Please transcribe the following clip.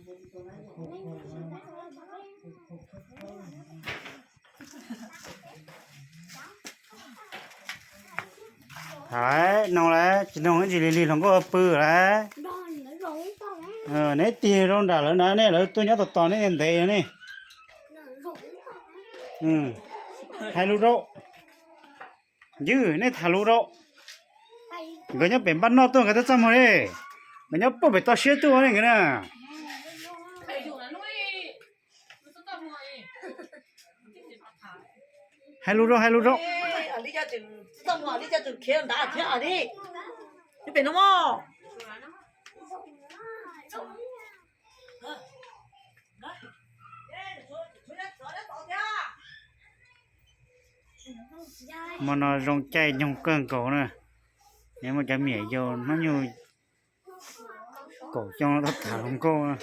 Tham lawm, noog lawm, tsis noog ib ntsis li li hluas nkauj pw lawm. Neb tig rau nram lawv na, nej lawv tuaj nyob tos tos neb ntev ne. Hais lus rau. Ywg, nej tham lus rau. Nkawd nyob pem npaj noj tuaj nkawd twb txaj muag li. Nkawd nyob puag pem toj siab tuaj ne nkawd na. Hais lus rau, hais lus rau. Hmo no zoo caij nyoog kawg nkaus na. Muaj cov me nyuam yaus hnub nyoog kaum xyoo tuaj tham hluas nkauj na.